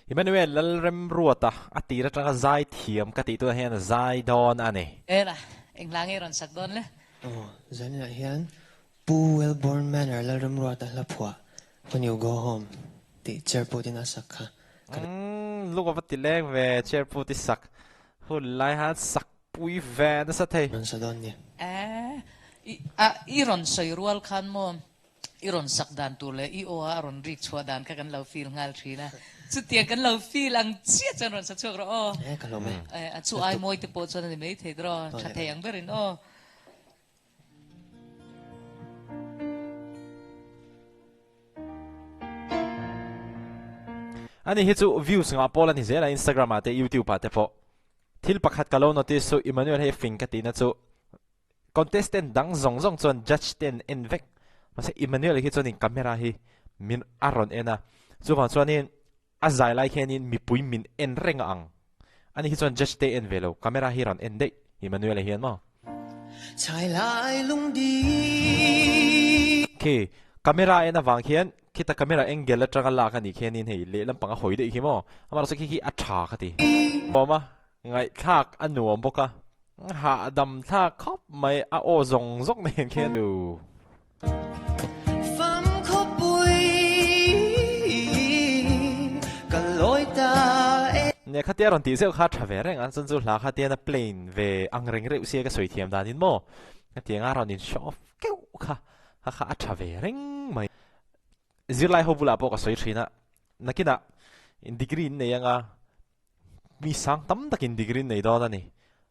Emmanuel Lalremruata a tir atanga zai thiam ka tih tunah hian a zai dawn a ni. Ela, eng hla nge rawn sak dawn le? Aw, zaninah hian Pu Wellborn Manor Lalremruata hla phuah When You Go Home tih chair putin a sak kha ka Umm, lung a va ti leng ve, chair put i sak hun lai khan sak pui ve nasa thei. Rawn sa dawn ni. Eh, i, a, i rawn sawi rual khan maw I rawn sak dan tur leh i aw a rawn rik chhuah dan kha kan lo feel nghal thin a. Chutiang kan lo feel ang chiah chuan rawn sa chhuak rawh aw. E ka lawm e. E a chu ai mawi te pawh chuan a ni mai thei tawh tha thei ang berin aw. Ani hi chu views ngah pawl a ni zel a Instagram ah te YouTube ah te pawh. Thil pakhat ka lo notice chu Emmanuel hei fing ka tihna chu Contestant dang zawng zawng chuan judge te an en vek. Mahse Emmanuel hi chuanin camera hi min a rawn en a, chuvang chuanin a zai lai khianin mipui min en reng a ang. Ani hi chuan judge te en ve lo, camera hi rawn en daih Emmanuel hian maw. Chhai lai lungdi. Khi camera en avang khian khita camera angle atanga lak anih khianin hei lehlam pang a hawi daih khi maw. Amaherawhchu khi khi a tha ka ti. Awm a, Ngaihthlak a nuam bawk a, hahdam thlak khawp mai a aw zawng zawng nen khian u. Fam khawpui ka lawi ta e. Nia khatia rawn tih zeuh kha tha ve reng a, chuan chu hla kha tian a plain ve ang reng reuh sia ka sawi thiam danin maw hetiang a rawn in show off keuh kha kha kha a tha ve reng mai. Zirlai ho bulah pawh ka sawi thin a, nakinah degree in nei anga Mi sang tam takin degree nei dawn a ni.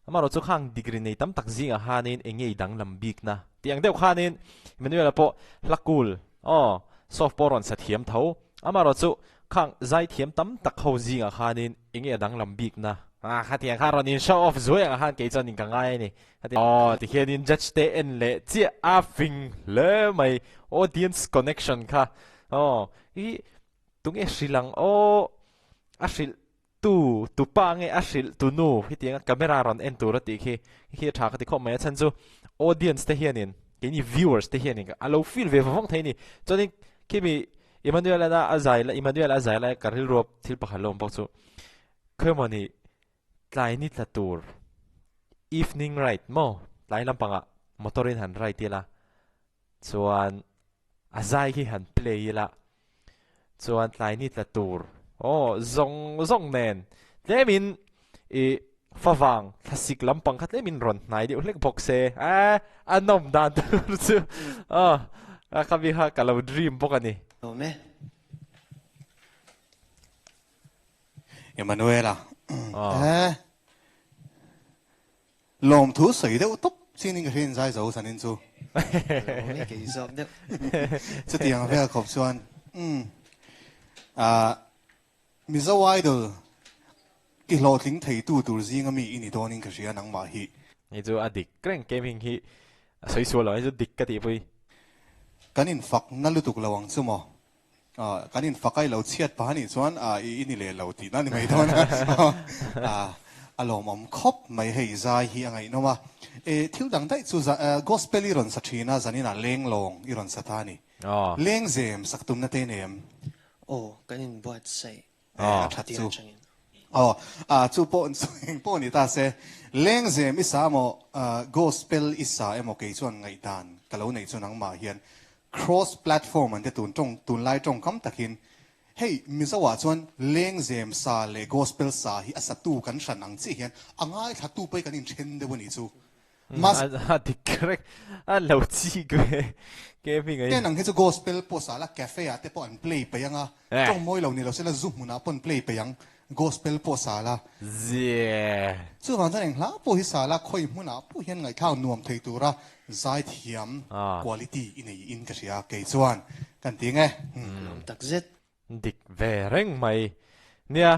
Amaherawh chu khang degree nei tam tak zingah khanin eng nge i danglam bikna tih ang deuh khanin Emmanuel-a pawh hla cool aw soft pawh rawn sa thiam tho. Amaherawh chu khang zai thiam tam tak ho zingah khanin eng nge a danglam bikna ah khatiang khan rawn in show off zuai ang khan kei chuan in ka ngai a ni. Khatiang aw tikhianin judge te en leh chiah a fing hle mai audience connection kha aw i Tunge hrilh ang aw? A hrilh tu tu pa nge a hrilh tu nu hetiang a camera rawn en tur a tih khi khi a tha ka ti khawp mai a chhan chu audience te hianin keini viewers te hianin a lo feel ve vawng thei a ni chuanin khimi Emmanuel a a zai lai Emmanuel a zai lai ka rilru a thil pakhat lo awm bawk chu khawimaw ni tlai ni tla tur evening ride maw tlai lampangah motor in han ride ila chuan A zai khi han play ila chuan tlai ni tla tur aw zawng zawng nen tlemin i favang thlasik lampang kha tlemin rawn hnai deuh hlek bawk se eh a nawm dan tur chu aw a kha mi kha ka lo dream bawk a ni. Awm e. Emanuela eh Lawmthu sawi deuh tawp chin in ka hria in zai zo sanin chu. Lawm e kei zawk deuh. Chutiang vel khawp chuan umm ah Mizo Idol i hlawhtling theitu tur zinga mi i ni dawn in ka hria nangmah hi. Hei chu a dik reng gaming hi a sawi sual lo hei chu dik ka tih pui. Kan infak na lutuk lo ang chu maw. Kan infak a i lo chhiat pah anih chuan i ni leh lo tihna a ni mai dawn a, a lawmawm khawp mai hei zai hi a ngaihnawm a. E thil dang daih chu gospel i rawn sa thin a, zaninah lenglawng i rawn sa ta a ni. Lengzem sak tumna te nei em? Aw, kan inbuatsaih A that chu. Aw, chu pawh eng pawh ni ta se, lengzem i sa emaw, gospel i sa emaw kei chuan ngaihdan ka lo neih chu nangmah hian cross platform an ti tun tawng tunlai tawngkam takin hei Mizo ah chuan lengzem sa leh gospel sa hi a satu kan hran ang chiah hian a ngaithlatu pawh hi kan inthen deuh a nih chu. Mas A dik reng a lo chik ve ke hming a hi. Ten ang hi chu gospel pawh sa la cafe ah te pawh an play peih ang a, tawng mawi lo ni lo se la zu hmunah pawh an play peih ang gospel pawh sa la. Zia. Chuvang chuan eng hla pawh hi sa la khawi hmunah pawh hian ngaihthlak nuam thei tura zaithiam quality i nei in ka hria kei chuan kan ti nge. Lawm tak zet. Dik ve reng mai. Nia,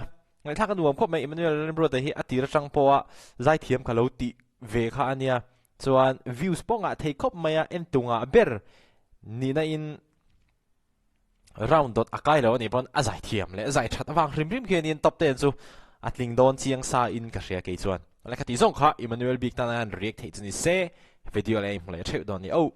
ngaihthlak a nuam khawp mai Emmanuel Remruata hi a tir atang pawha zaithiam ka lo tih ve kha a nia. Chuan views pawh ngah thei khawp mai a, en tu ngah ber nihna in round dawt a kai lo a nih pawn a zaithiam leh zai that avang hrim hrim khianin top ten chu a tling dawn chiang sa in ka hria kei chuan. Lehkha tih zawng kha Emmanuel bik tana hian react theih chu ni se video leh a inhmu leh theuh dawn a ni. Oh!